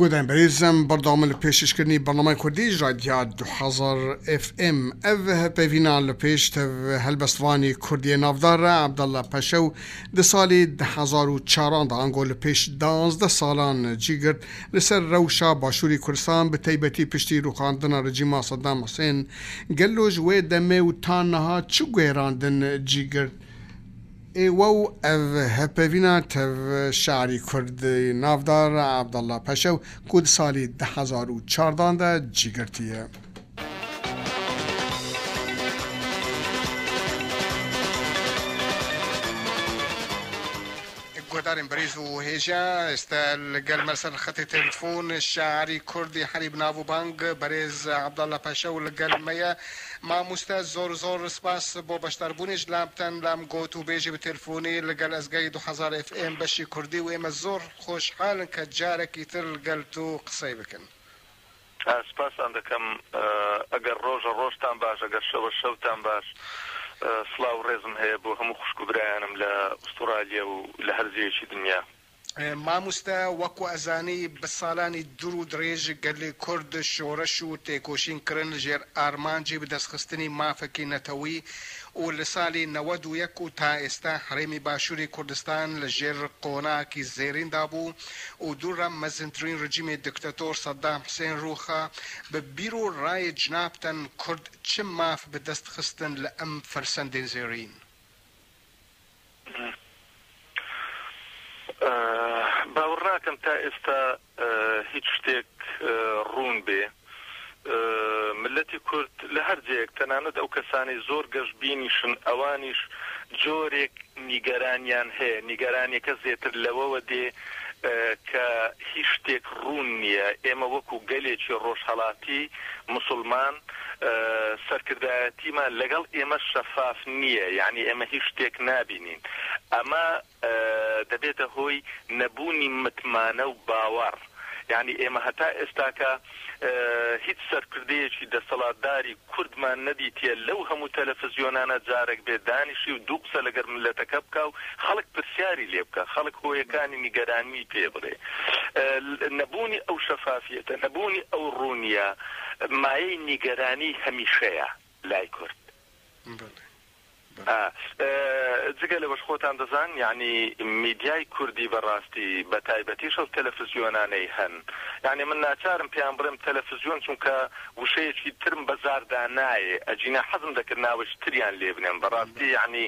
گۆداین بەرێزم بەردەوامە لە پێشکەشکردنی بەرنامەی کوردی ji رادیا 2000 FM ev hevpeyvîna li pêş tev helbestvanî Kurdiyê navdar re Ebdalla Peşew di salî 2004 an de ango li pêş 12 salan cî girt li ser rewşa Başûrî Kurdistan bi taybetî piştî rûxandina rejîma Saddam Husên gelo ji wê demê û ta niha çi guherandin cî girt Êwe û ev hevpeyvîna tev şairî Kurd navdar Ebdalla Peşew ku di salî 2004 de cî girtiye. Guhdarên berêz û hêja, êste li gel me ser xetê telefon şairî Kurdî herî bi nav û bang berêz Ebdalla Peşew li gel me ye. Mamoste zor zor spas bo beşdarbûnê ji lam ten lam gotûbêjê bi telefonê li gel ezgehê 2000 FM beşê Kurdî û ême zor xweşhal in ke carekî tir li gel tu qisey bikin. سپاسان دەکەم ئەگەر ڕۆژە ڕۆژتان باش ئەگەر شەوە شەوتان باش سڵاو و ڕێزم هەیە بۆ هەموو خوشک و برایانم لە ئوسترالیا و لە هەر جێیەکی دنیا. مامۆستا وەکو ئەزانی بە ساڵانی دوور و درێژ گەلی کورد شۆرش و تێکۆشین کردن ژێر ئارمانجی بەدەستخستنی مافێکی نەتەوی و لە ساڵی 91 و تا ئێستا هەرێمی باشووری کوردستان لە ژێر قۆناکی زێریندا بوو و دوورە مەزنترین ڕژیمی دکتاتۆر سەدام حسێن ڕووخا بە بیر و ڕای جنابتەن کورد چ ماف بەدەست خستن لە ئەم فرسەندێن زێرین؟ باوەڕ ناکەم تا ئێستا هیچ شتێک ڕوون بێ. ملەتی کورد لە هەر جێیەک تەنانەت ئەو کەسانەی زۆر گەشبینیشن ئەوانیش جۆرێک نیگەرانیان هەیە، نیگەرانیەکە زێتر لەوەوە دێ کە هیچ شتێک ڕوون نییە. ئێمە وەکو گەلێکی ڕۆژهەڵاتی موسڵمان سەرکردایەتیمان لەگەڵ ئێمە شەفاف نییە، یعنی ئێمە هیچ شتێک نابینین. ئەمە دەبێتە هۆی نەبوونی متمانە و باوەڕ. یعنی ئێمە هەتا ئێستاکە هیچ سەرکردەیەکی دەسەڵاتداری کوردمان نەدیتیە لەو هەموو تەلەفزیۆنانە جارێک بێ دانیشی و دوو قسە لەگەر ملەتەکە بکا و خەڵک پرسیاری لێ بکا، خەڵک هۆیەکانی نیگەرانی پێ بڵێ. نەبوونی ئەو شەفافیەتە، نەبوونی ئەو ڕوونیە مایەی نیگەرانی هەمیشەیە لای کورد. جگە لەوەش خۆتان دەزان یعنی میدیای کوردی بەڕاستی بە تایبەتیش ئەو تەلەفزیۆنانەی هەن، یعنی من ناچارم پێیان بڵێم تەلەفزیۆن چونکە وشەیەکی ترم بە زاردا نایێ، ئەگینا حەزم دەکرد ناوێکی تریان لێ بنێم. بەڕاستی یعنی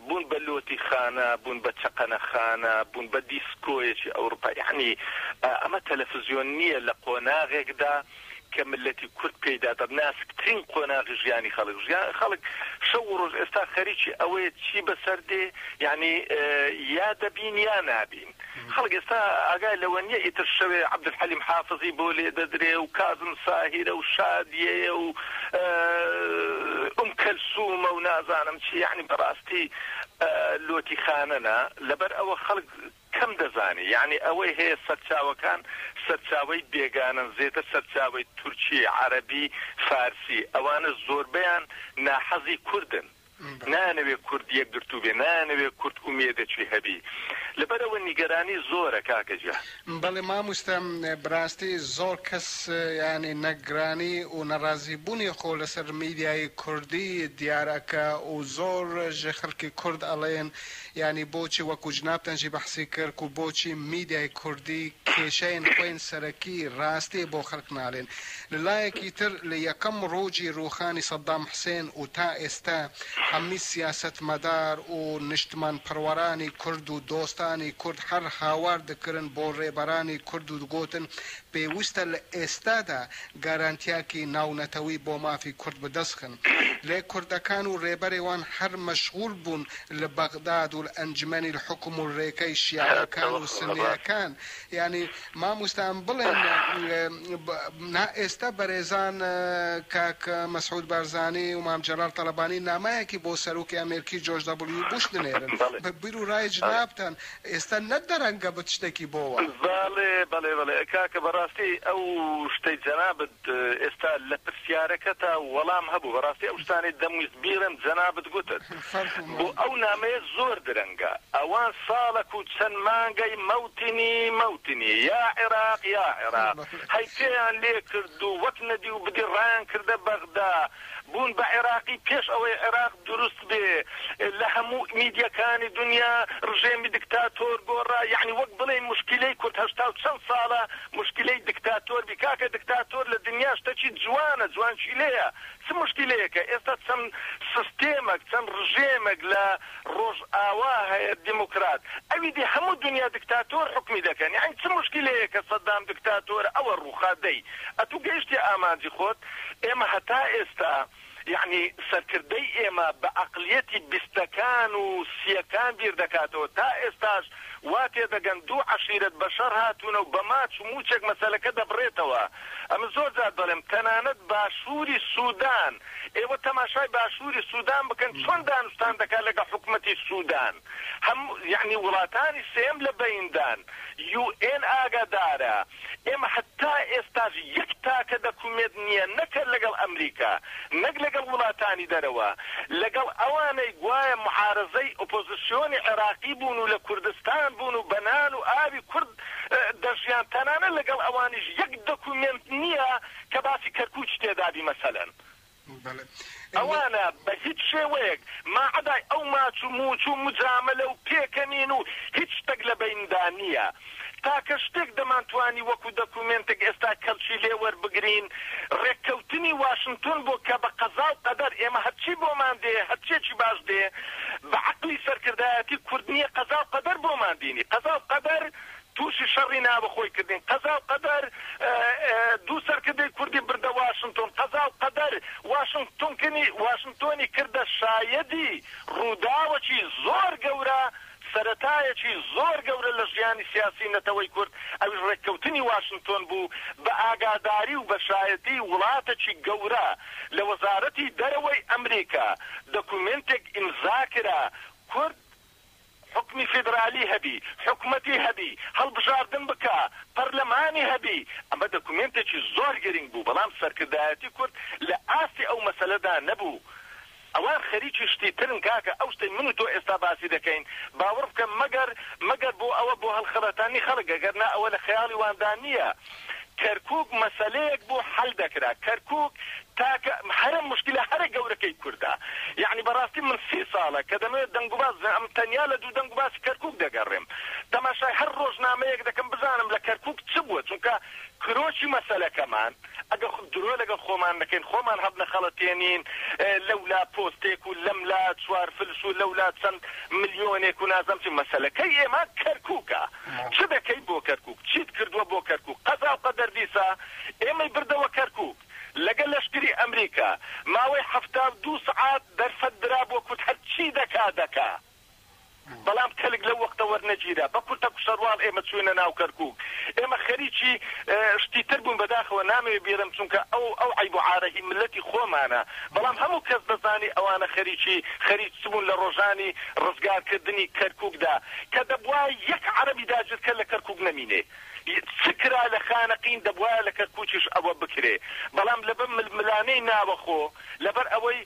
بوون بە لۆتی خانە، بوون بە چەقەنە خانە، بوون بە دیسکۆیەکی ئەوروپا، یعنی ئەمە تەلەفزیۆن نییە لە قۆناغێکدا کە ملەتی کورد پێیدا دەڕ ناسکترین قۆناغی ژیانی خەڵک، ژیان خەڵک شەو و ڕۆژ ئێستا خەریکی ئەوەیە چی بەسەر دێ، یعنی یا دەبین یا نابین. خەڵک ئێستا ئاگای لەوە نییە ئیتر شەوێ عەبدولحەلیم حافزی بۆ لێ دەدرێ و کازم ساهیرە و شادیەیە و ئوم کەلسومە و نازانم چی، یعنی بەڕاستی لۆتی خانەنە. لەبەر ئەوە خەڵک کەم دەزانی، یعنی ئەوەی هەیە سەرچاوەکان سەرچاوەی بێگانەن، زێتر سەرچاوەی تورکی، عەرەبی، فارسی، ئەوانە زۆربەیان ناحەزی کوردن، نایانەوێ کورد یەکگرتوو بێ، نایانەوێ کورد ئومێدێکی هەبی، لەبەرئەوە نیگەرانی زۆرە کاکە گیان. بەڵێ ماموستا بەراستی زۆر کەس یانی نەگرانی و نەڕازی بوونی خۆ لەسەر میدیای کوردی دیار ئەکا و زۆر ژ خەلکی کورد ئەڵێن یانی بۆچی وەکو جنابتان ژی بەحسی کرد کو بۆچی میدیای کوردی کێشەین خوێن سەرەکی ڕاستی بۆ خەلک نالێن لە لایەکی تر لە یەکەم ڕۆژی ڕووخانی سەدام حسێن و تا ئێستا هەمی سیاسەتمەدار و نیشتمان پەروەرانی کورد و دۆستانی کورد هەر هاوار دەکردن بۆ ڕێبەرانی کورد و دگۆتن پێویستە لە ئێستادا گارانتیاکی ناونەتەوی بۆ مافی کورد بەدەستخن. لێ کوردەکان و ڕێبەرێوان هەر مەشغول بوون لە بەغداد و لە ئەنجومەنی حوکم و ڕێکەی شیعەکان و سنیەکان. یانی ماموستا ئەم بڵێن نا ئێستا بەرێزان کاک مەسعود بارزانی و مام جەلال تەڵەبانی نامایەکی بۆ سەرۆکی ئەمێرکی جۆرج دەبڵیو بوش دنێرن. بە بیر و ڕای جنابتان ئێستا نە دەرەنگە بت شتێکی بۆوە. بەڵێ بەڵێ بەڵێ کاکە بەڕاستی ئەو شتەی جەنابت ئێستا لە پرسیارەکەتا وەڵام هەبوو بەڕاستی ئەو شتانە. شتانەی دەمویست بیڵێم جەنابت گوتت. بۆ ئەو نامەیە زۆر درەنگە. ئەوان ساڵەک و چەند مانگەی مەوتنی مەوتنی یا عێراق یا عێراق هەی پێیان لێ کرد و وەک نەدی و بدی ڕایان کردە بەغدا بوون بە عێراقی پێش ئەوەی عێراق دروست بێ لە هەموو میدیەکانی دونیا ڕژێمی دکتاتۆر گۆڕا یەعنی وەک بڵێی موشکیلەی کورد هەشتا و چەند ساڵە موشکیلەی دکتاتۆر بی کاکە دکتاتۆر لە دنیا شتەکی جوانە جوانکیلەیە چ موشکیلەیەکە ئێستا چەند سستێمەک چەند ڕژێمەک لە ڕۆژئاوا هەیە دیموکرات ئەوی دی هەموو دنیا دکتاتۆر حوکمی دەکەن یەعنی چ موشکیلەیەکە سەدام دکتاتۆرە ئەوە ڕوخا دەی ئەتوو گەیشتیە ئامانجی خۆت ئێمە هەتا ئێستا یەعنی سەرکردەی ئێمە بە ئەقلیەتی بیستەکان و سیەکان بیر دەکاتەوە تا ئێستاش وا تێدەگەن دوو عەشیرەت بە شەڕ هاتوونە و بە ماچ و موچێک مەسەلەکە دەبڕێتەوە ئەمن زۆر جار دەڵێم تەنانەت باشووری سودان ئێوە تەماشای باشووری سودان بکەن چۆن دانوستان دەکات لەگەڵ حکومەتی سودان هەم یەعنی وڵاتانی سێیەم لە بەیندان یو ئێن ئاگادارە ئێمە هەتا ئێستاش یەک تاکە دەکومێنت نییە نەک هەر لەگەڵ ئەمریکا، نەک لەگەڵ وڵاتانی دەرەوە، لەگەڵ ئەوانەی گوایە معارەزەی ئۆپۆزسیۆنی عێراقی بوون و لە کوردستان بوون و بە نان و ئاوی کورد دەژیان، تەنانەت لەگەڵ ئەوانیش یەک دەکومێنت نییە کە باسی کەرکوکی تێدابی مەسەلەن. ئەوانە بە هیچ شێوەیەک ماعەدای ئەو ماچ و موچ و مجامەلە و پێکەنین و هیچ شتەک لە بەیندا نییە. تاکە شتێک دەمانتوانی وەکو دەکومێنتێک ئێستا کەڵکی لێ وەربگرین ڕێککەوتنی واشنتۆن بوو کە بە قەزا و قەدەر ئێمە هەرچی بۆمان دێ هەرچیەکی باش دێ بە عەقلی سەرکردایەتی کورد نییە قەزا و قەدەر بۆمان دینی قەزا و قەدەر تووشی شەڕی ناوەخۆی کردین. قەزا و قەدەر دوو سەرکردەی کوردی بردە واشنتۆن. قەزا و قەدەر واشنتۆنی کردە شایەدی ڕووداوەکی زۆر گەورە، سەرەتایەکی زۆر گەورە لە ژیانی سیاسی نەتەوەی کورد، ئەویش ڕێککەوتنی واشنتۆن بوو بە ئاگاداری و بە شایەتی وڵاتەکی گەورە لە وەزارەتی دەرەوەی ئەمریکا دەکومێنتێک ئیمزا کرا کورد حوکمی فیدرالی هەبی، حکومەتی هەبی، هەڵبژاردن بکا، پەرلەمانی هەبی، ئەمە دەکومێنتێکی زۆر گرنگ بوو، بەڵام سەرکردایەتی کورد لە ئاستی ئەو مەسەلەدا نەبوو. ئەوان خەریکی شتی ترن کاکە، ئەو شتەی من و تۆ ئێستا باسی دەکەین، باوەڕ بکە مەگەر مەگەر بۆ ئەوە بۆ هەڵخەڵەتاندنی خەڵک، ئەگەر نا ئەوە لە خەیاڵی واندا نییە. کەرکوک مەسەلەیەک بوو حەل دەکرا کەرکوک تاکە هەرە موشکیلە هەرە گەورەکەی کوردە یەعنی بەڕاستی من سی ساڵە کە دەمەوێت دەنگوباس بزانم ئەمن تەنیا لە دوو دەنگوباسی کەرکوک دەگەڕێم تەماشای هەر ڕۆژنامەیەک دەکەم بزانم لە کەرکوک چ بووە چونکە کرۆکی مەسەلەکەمان ئەگەر درۆ لەگەڵ خۆمان نەکەین خۆمان هەڵنەخەڵەتێنین لەولا پۆستێک و لەملا چوار فلس و لەولا چەند ملیۆنێک و نازانم چی مەسەلەکەی ئێمە کەرکوکە چ دەکەی بۆ کەرکوک؟ چیت کردووە بۆ کەرکوک؟ قەزا و قەدەر دیسا ئێمەی بردەوە کەرکوک لەگەل لەشکری ئەمریکا ماوەی 72 سەعات دەرفەت درا بۆ کورد هەرچی دەکا دەکا بەڵام کەلک لەو وەختە وەرنەگیرا بە کورتە کوشەرواڵ ئێمە چووینە ناو کەرکوک ئێمە خەریکی شتی تر بووین بەداخەوە نامەوێ بیڵێم چونکە ئەو ئەو عەیب و عارە هی مللەتی خۆمانە بەڵام هەموو کەس دەزانی ئەوانە خەریکی خەریک چ بوون لە ڕۆژانی ڕزگار کردنی کەرکوکدا کە دەبوایە یەک عەرەبی داگیرکەر لە کەرکوک نەمینێ چ کرا لە خانەقین دەبوایە لە کەرکوکیش ئەوە بکرێ بەڵام لەبەر ململانێی ناوەخۆ لەبەر ئەوەی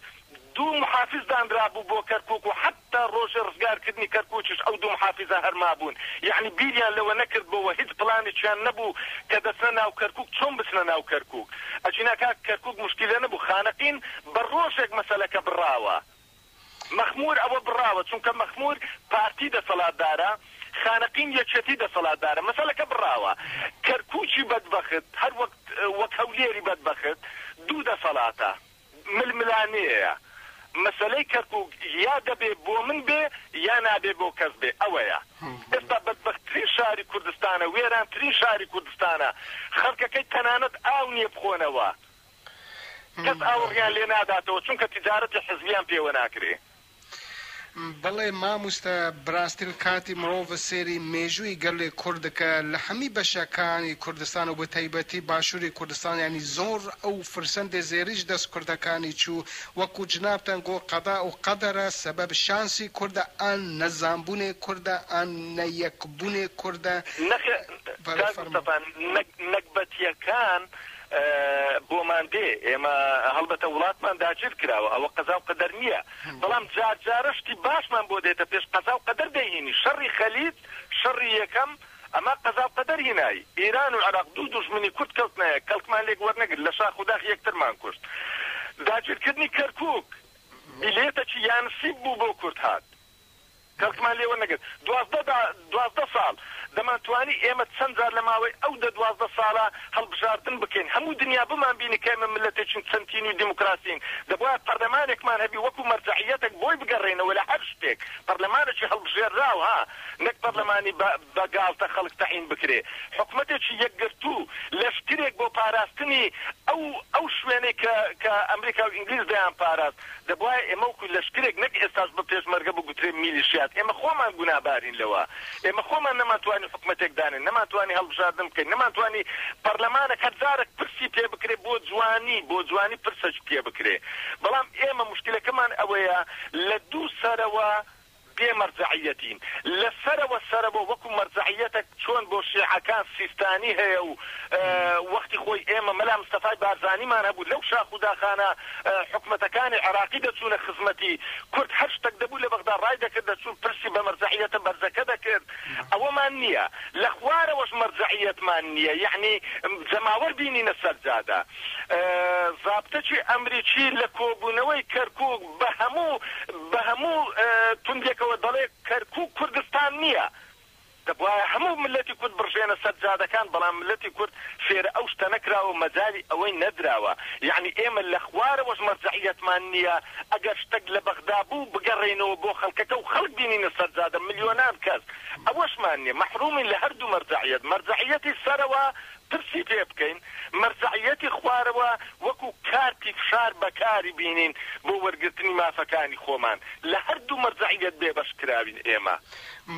دوو محافیز دانرابوو بۆ کەرکوک و حەتتا ڕۆژی ڕزگارکردنی کەرکوکیش ئەو دوو محافیزە هەر مابوون یەعنی بیریان لەوە نەکردبۆوە هیچ پڵانێکیان نەبوو کە دەچنە ناو کەرکوک چۆن بچنە ناو کەرکوک ئەگینا کاک کەرکوک موشکیلە نەبوو خانەقین بە ڕۆژێک مەسەلەکە بڕاوە مەخمور ئەوە بڕاوە چونکە مەخمور پارتی دەسەڵاتدارە خانەقین یەکێتی دەسەڵاتدارە مەسەلەکە بڕاوە کەرکوکی بەدبەخت هەر وەک وەک هەولێری بەدبەخت دوو دەسەڵاتە ململانێیە مەسەلەی کەرکوک یا دەبێ بۆ من بێ یا نابێ بۆ کەس بێ ئەوەیە ئێستا بەدبەختترین شاری کوردستانە وێرانترین شاری کوردستانە خەڵکەکەی تەنانەت ئاو نیە بخۆنەوە کەس ئاوڕیان لێ ناداتەوە چونکە تیجارەتی حزبیان پێوە ناکرێ. بەڵێ ماموستا براستیل کاتی مڕۆڤ سێری مێژووی گەلێ کورد دکە لە هەمی بەشەکانی کوردستان و بە تایبەتی باشوری کوردستان یانی زۆر ئەو فرسەندێ زێریش دەست کوردەکانی چوو وەکو جنابتان گۆ قەزا و قەدەرە سەبەب شانسی کوردە ئان نەزانبونێ کوردە ئان نە یەکبونێ کوردە نەخێر بەڵێ کاک فەرموو. مستەفا نەگبەتیەکان. بۆمان دێ، ئێمە هەڵبەتە وڵاتمان داگیر کراوە، ئەوە قەزا و قەدەر نییە، بەڵام جار جارە شتی باشمان بۆ دێتە پێش، قەزا و قەدەر دەیهینی. شەڕی خەلیج، شەڕی یەکەم، ئەمە قەزا و قەدەر هینای. ئیران و عێراق دوو دوژمنی کورد کەوتنە یەک، کەڵکمان لێک وەرنەگرت، لە شاخ و داخ یەکترمان کوشت. داگیرکردنی کەرکووک بیلێتەکی یانسیب بوو بۆ کورد هات. کەڵکمان لێ وەرنەگرت. 12 ساڵ دەمانتوانی ئێمە چەند جار لە ماوەی ئەو دە 12 ساڵە هەڵبژاردن بکەین، هەموو دنیا بمانبینی کە ئێمە میللەتێکین چەند تینووی دیموکراسین، دەبوایە پەرلەمانێکمان هەبی وەکوو مەرجەعییەتێک بۆی بگەڕێینەوە لە هەر شتێک، پەرلەمانێکی هەڵبژێرراو ها نەک پەرلەمانی بە بە گاڵتە خەڵک تەعین بکرێ، حکومەتێکی یەکگرتوو، لەشکرێک بۆ پاراستنی ئەو ئەو شوێنەی کە کە ئەمریکا و ئینگلیز دەیانپاراست. دەبوایە ئێمە وەکو لەشکرێک نەک ئێستاش بە پێشمەرگە بگوترێ میلیشیات، ئێمە خۆمان گونابارین لەوە، ئێمە خۆمان نەمانتوانی حکومەتێک دانێن، نەمانتوانی هەڵبژاردن بکەین، نەمانتوانی پەرلەمانێک هەر جارێک پرسی پێ بکرێ بۆ جوانی، بۆ جوانی پرسەکی پێ بکرێ، بەڵام ئێمە موشکیلەکەمان ئەوەیە لە دوو سەرەوە بێ مەرجەعیەتین لە سەرەوە سەرەوە وەکو مەرجەعیەتەک چۆن بۆ شیعەکان سیستانی هەیە و وەختی خۆی ئێمە مەلا مستەفای بارزانیمان هەبوو لەو شاخ و داخانە حکومەتەکانی عێراقی دەچوونە خزمەتی کورد هەر شتەک دەبوو لە بەغدا ڕای دەکرد دەچوون پرسی بە مەرجەعیەتە بەرزەکە دەکرد ئەوەمان نییە لە خوارەوەش مەرجەعیەتمان نییە یەعنی جەماوەر بینینە سەر جادە. زابتەکی ئەمریکی لە کۆبوونەوەی کەرکووک بە هەموو بە هەموو توندیەکەوە دەڵێ کەرکووک کوردستان نییە. دەبوایە هەموو میللەتی کورد بڕژێنە سەر جادەکان، بەڵام میللەتی کورد فێرە ئەو شتە نەکراوە و مەجالی ئەوەی نەدراوە. یەعنی ئێمە لە خوارەوەش مەرجەعیەتمان نییە، ئەگەر شتەک لە بەغدا بوو بگەڕێینەوە بۆ خەڵکەکە و خەڵک بینینە سەر جادە ملیۆنان کەس، ئەوەشمان نییە. مەحروومین لە هەردوو مەرجەعیەت، مەرجەعیەتی سەرەوە پرسی پێ بکەین، مەرجەعیەتی خوارەوە وەکو کارتی فشار بەکاری بینین بۆ وەرگرتنی مافەکانی خۆمان، لە هەردوو مەرجەعیەت بێ بەش کراوین ئێمە.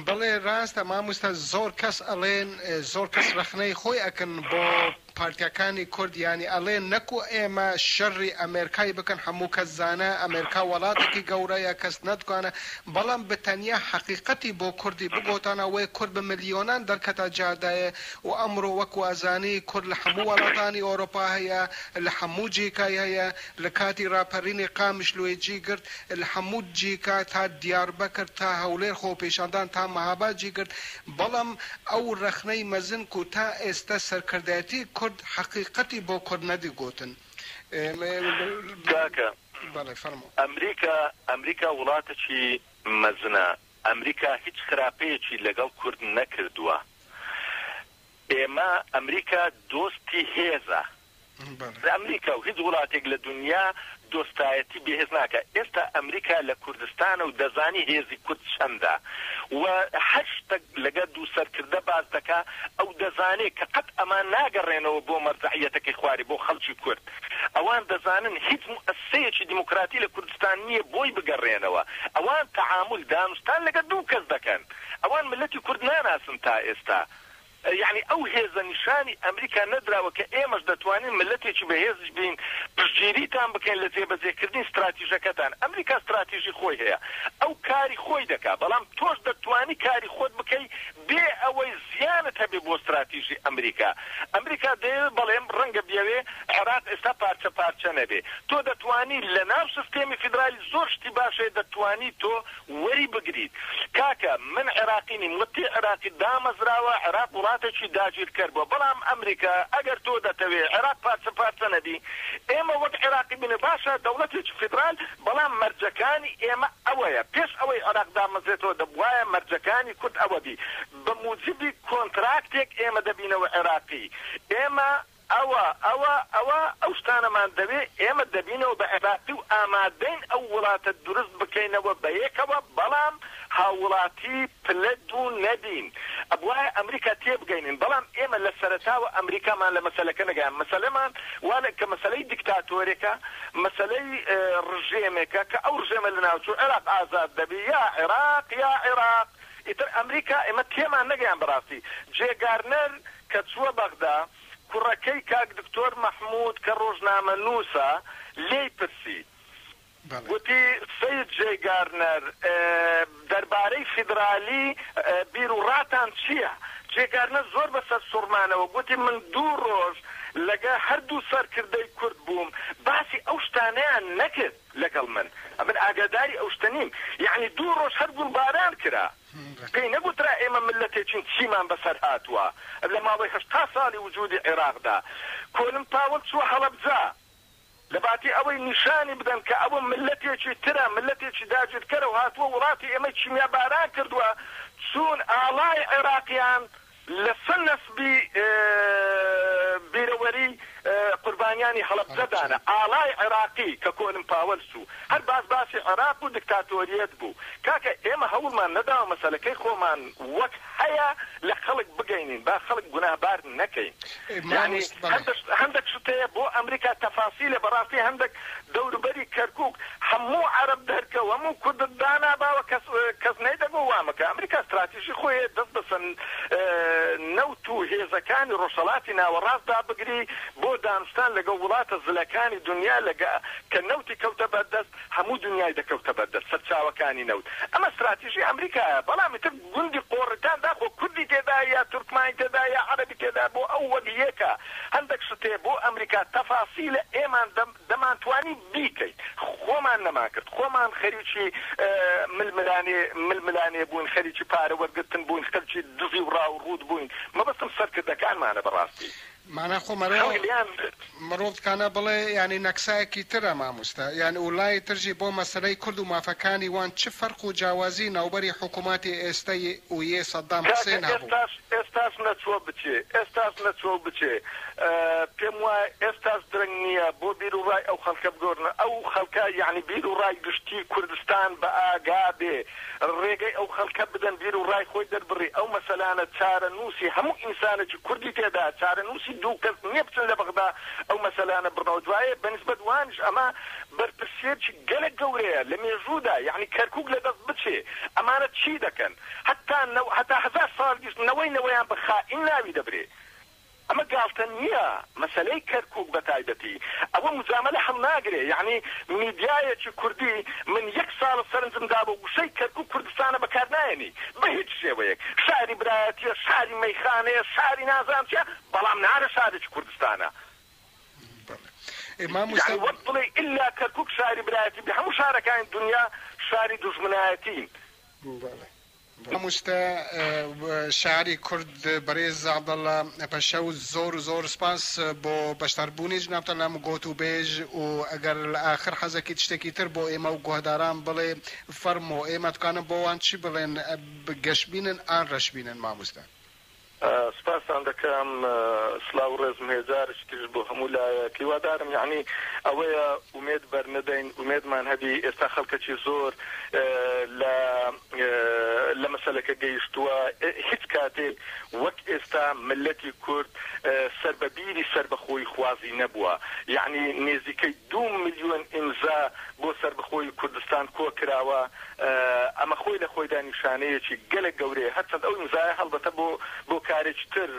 بەڵێ ڕاستە ماموستا زۆر کەس ئەڵێن زۆر کەس ڕەخنەی خۆی ئەکەن بۆ پارتیەکانی کورد یانی ئەڵێن نەکو ئێمە شەڕی ئەمێرکای بکەن هەموو کەس زانە ئەمێرکا وەڵاتێکی گەورەیە کەس نەتوانە بەڵام بتەنیا حەقیقەتی بۆ کوردی بگۆتانە وێ کورد بە ملیۆنان دەرکەتە جادایێ و ئەمڕۆ وەک وازانی کورد لە هەموو وەڵاتانی ئۆرۆپا هەیە لە هەموو جیکای هەیە لە کاتی ڕاپەرینی قامیشلۆی جی گرت لە هەموو جیکا تا دیاربەکر تا هەولێر خۆپیشاندان تا مەهاباد جی گرت بەڵام ئەو ڕەخنەی مەزن کو تا ئێستە سەرکردایەتی کورد حەقیقەتی بۆ کورد نەدیگۆتن. کاکە بەڵێ فەرموو. ئەمریکا ئەمریکا وڵاتەکی مەزنە ئەمریکا هیچ خراپەیەکی لەگەڵ کورد نەکردووە ئێمە ئەمریکا دۆستی هێزە بەڵێ. ئەمریکا و هیچ وڵاتێک لە دونیا دۆستایەتی بێ هێز ناکا ئێستا ئەمریکا لە کوردستانە و دەزانی هێزی کورد چەندە و هەر شتەک لەگەر دوو سەرکردە باس دەکا ئەو دەزانێ کە قەت ئەمان ناگەڕێنەوە بۆ مەرجەعیەتەکەی خوارێ بۆ خەڵکی کورد ئەوان دەزانن هیچ موئەسسەیەکی دیموکراتی لە کوردستان نیە بۆی بگەڕێنەوە ئەوان تەعامول دانوستان لەگەر دوو کەس دەکەن ئەوان مللەتی کورد ناناسن تا ئێستا یەعنی ئەو هێزە نیشانی ئەمریکا نەدراوە کە ئێمەش دەتوانین مللەتێکی بەهێزیش بین پشتگیریتان بکەین لە جێبەجێکردنی ستراتیژەکەتان، ئەمریکا ستراتیژی خۆی هەیە ئەو کاری خۆی دەکا بەڵام تۆش دەتوانی کاری خۆت بکەی بێ ئەوەی زیانت هەبێ بۆ ستراتیژی ئەمریکا، ئەمریکا دەیەوێ بەڵێ ڕەنگە بیەوێ عێراق ئێستا پارچە پارچە نەبێ تۆ دەتوانی لەناو سستێمی فیدرالی زۆر شتی باش هەیە دەتوانی تۆ وەری بگریت کاکە من عێراقی نیم وتی عێراقی دامەزراوە عێراق وڵاتێکی داگیرکەر بوە بەڵام ئەمریکا ئەگەر تۆ دەتەوێ عێراق پارچە پارچە نەبی ئێمە وەک عێراقی بینە باشە دەوڵەتێکی فیدرال بەڵام مەرجەکانی ئێمە ئەوەیە پێش ئەوەی عێراق دامەزرێتەوە دەبوایە مەرجەکانی کورد ئەوە بی بە موجبی کۆنتراکتێک ئێمە دەبینەوە عێراقی ئێمە ئەوە، ئەوە، ئەوە، ئەو شتانەمان دەوێ، ئێمە دەبینەوە بە عێراقی و ئامادەین ئەو وڵاتە دروست بکەینەوە بەیەکەوە، بەڵام هاووڵاتی پلە دوو نەبین. ئەبوایە ئەمریکا تێبگەینین، بەڵام ئێمە لە سەرەتاوە ئەمریکامان لە مەسەلەکە نەگەیاند. مەسەلەمان وا کە مەسەلەی دیکتاتۆرێکە، مەسەلەی ڕژێمێکە کە ئەو ڕژێمە لەناوچوو، عێراق ئازاد دەبی، یا عێراق، یا عێراق. ئیتر ئەمریکا ئێمە تێمان نەگەیاند بەڕاستی. جێ گارنەر کە چووە بەغدا، کوڕەکەی کاک دکتۆر مەحموود کە ڕۆژنامەنووسە، لێی پرسی. گوتی، سەید جەی گارنەر، دەربارەی فیدرالی بیروڕاتان چییە؟ جەی گارنەر زۆر بە سەرسوڕمانەوە گوتی، من دوو ڕۆژ لەگە هەردوو سەرکردەی کورد بووم باسی ئەو شتانەیان نەکرد لەگەڵ من، ئەمن ئاگاداری ئەو شتە نیم، یەعنی دوو ڕۆژ هەر گوڵباران کرا، پێی نەگوترا ئێمە میللەتێکین چیمان بەسەر هاتووە لە ماوەی 80 ساڵی وجودی عێراقدا. کۆلن پاوڵ چووە هەڵەبجە، لە باتی ئەوەی نیشانی بدەن کە ئەوە میللەتێکی ترە، میللەتێکی داگیرکەرە و هاتووە وڵاتی ئێمەی کیمیاباران کردووە، چوون ئاڵای عێراقیان لەسەر نەسبی بیرەوەری قوربانیانی هەڵەبجە دانا، ئاڵای عێراقی کە کۆلن پاوەل چوو هەر باس باسی عێراق و دکتاتۆریەت بوو. کاکە ئێمە هەوڵمان نەداوە مەسەلەکەی خۆمان وەک هەیە لە خەڵک بگەینین، با خەڵک گوناهبار نەکەین. یانی هەندەک شت هەیە بۆ ئەمریکا تەفاسیلە، بەڕاستی هەندەک دەوروبەری کەرکوک هەموو عەرەب دەرکەو هەموو کوردت داناباوە کەس کەس نەیدەگۆ وامەکە ئەمریکا ستراتیژی خۆی هەیە دەست بەسە نەوت و هێزەکانی ڕۆژهەڵاتی ناوەڕاست دابگری بۆ دانوستان لەگەڵ وڵاتە زلەکانی دونیا لەگە کە نەوتی کەوتە بەردەست هەموو دونیای دەکەوتە بەردەست سەرچاوەکانی نەوت ئەمە ستراتیژی ئەمریکایە بەڵام ئیتر گوندی قۆڕتان داخۆ کوردی تێدایە یا تورکمانی تێدایە یا عەرەبی تێدایە بۆ ئەو وەک یەکە هەندەک شت هەیە بۆ ئەمریکا تەفاسیلە ئێمان دەمانتوانی بیکەین خۆمان نەمانکرد خۆمان خەریکی ململانێ ململانێ بووین خەریکی پارە وەرگرتن بووین خەرکی دزی و ڕاو ڕووت بووین مەبەستم سەرکردەکانمانە بەڕاستی. مانا خۆ مەرۆ مڕۆڤ تکانە بڵێ یانی نەکسایەکی ترە ماموستا یان و لای ترژی بۆ مەسەلەی کورد و مافەکانی وان چ فەرق و جیاوازی ناوبەری حکوماتی ئێستە ی و یێ سەدام کاکە حسێن هەبوو. ئێستاش ئێستاش نەچووە بچێ ئێستاش نەچووە و بچێ پێم وایە ئێستاش درەنگ نییە بۆ بیر و ڕای ئەو خەڵکە بگۆرن ئەو خەڵکە یانی بیر و ڕای گشتی کوردستان بە ئاگا بێ ڕێگەی ئەو خەڵکە بدەن بیر و ڕای خۆی دەربڕی ئەو مەسەلانە چارەنووسی هەموو ئینسانێکی کوردی تێدا چارەنووسی دوو کەس نییە بچن لە بەغدا ئەو مەسەلانە بڕنەوە دوایێ بە نیسبەت وانیش ئەمە بەرپرسیەکی گەلەک گەورەیە لە مێژوودا یەعنی کەرکوک لە دەست بچێ ئەمانە چی دەکەن هەتا نەوە هەتا هەزار ساڵیش نەوەی نەوەیان بە خائین ناوی دەبرێ ئەمە گاڵتە نییە مەسەلەی کەرکوک بە تایبەتی ئەوە موجامەلە هەڵناگرێ یەعنی میدیایەکی کوردی من یەک ساڵە سەرنجم دابوو وشەی کەرکوک کوردستانە بەکار نایەنی بە هیچ شێوەیەک شاری برایەتیە شاری مەیخانەیە شاری نازانم چیە بەڵام نارە شارێکی کوردستانە مامۆستا. یەعنی وەک بڵێی ئیلا کەرکوک شاری برایەتی بێ هەموو شارەکانی دونیا شاری دوژمنایەتین. بەڵێ مامۆستا شاعری کورد بەرێز عەبدەڵا پەشەو زۆر زۆر سپاس بۆ بەشداربوونی جنابتان لەم گۆتوبێژ و ئەگەر لە ئاخر حەزەکیت شتێکی تر بۆ ئێمە و گۆهداران بڵێ فەرموو ئێمە تکانم بۆ وان چی بڵێن گەشبینن ئان رەشبینن مامۆستا؟ سپاستان دەکەم سلاو و ڕێزم هەیە جارێکی تریش بۆ هەموو لایەک هیوادارم یەعنی ئەوەیە ئومێد بەرنەدەین ئومێدمان هەبی ئێستا خەڵکەکی زۆر لە لە مەسەلەکە گەیشتووە هیچ کاتێک وەک ئێستا ملەتی کورد سەر بە بیری سەربەخۆیی خوازی نەبووە یەعنی نێزیکەی 2 ملیۆن ئیمزا بۆ سەربەخۆیی کوردستان کۆکراوە ئەمە خۆی لە خۆیدا نیشانەیەکی گەلەک گەورەیە، هەرچەند ئەو ئیمزایە هەڵبەتە بۆ بۆ کارێکی تر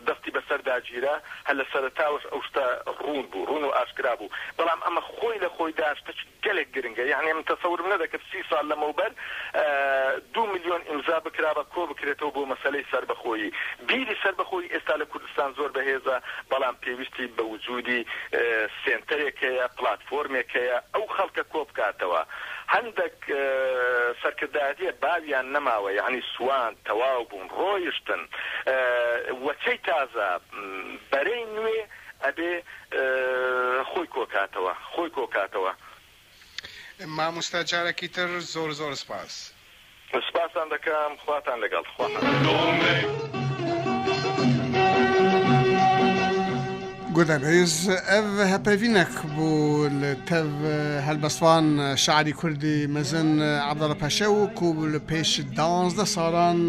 دەستی بەسەردا گیرا، هەر لە سەرەتاوەش ئەو شتە ڕوون بوو، ڕوون و ئاشکرا بوو، بەڵام ئەمە خۆی لە خۆیدا شتەکی گەلەک گرنگە، یەعنی من تەسەورم نەدەکرد 30 ساڵ لەمەوبەر 2 ملیۆن ئیمزا بکرابا کۆ بکرێتەوە بۆ مەسەلەی سەربەخۆیی. بیری سەربەخۆیی ئێستا لە کوردستان زۆر بەهێزە، بەڵام پێویستی بە وجودی سێنتەرێک هەیە، پلاتفۆرمێک هەیە ئەو خەڵکە کۆبکاتەوە. هەندەک سەرکردایەتیە باویان نەماوە، یەعنی سوان تەواو بوون، ڕۆیشتن. وەچەی تازە، بەرەی نوێ ئەبێ خۆی کۆکاتەوە، خۆی کۆکاتەوە. ماموستا جارەکی تر زۆر زۆر سپاس. سپاستان دەکەم، خواتان لەگەڵ. خواحافیز. گودەبەیز ئەv هەپەڤینەک بوو لە تەv هەلبەستوان شاعری کوردی مەزن عەبدەڵە پەشەو کو لە پێش 12 ساڵان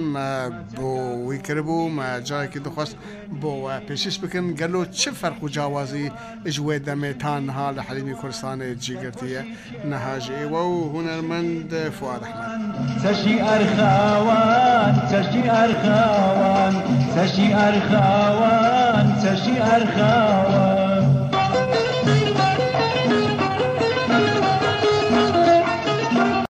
بۆ وی کردبوو مە جارێکی دخواست بۆ پێشش بکەن گەلۆ چ فەرق و جیاوازی ji wê demê ta niha li Herêmî Kurdistanê cî girtiye niha ji êwe û hunermend Fuad Ehmed. سەشی ئەرخاوان سەشی ئەرخاوان سەشی ئەرخاوان سەشی ئەرخاوان.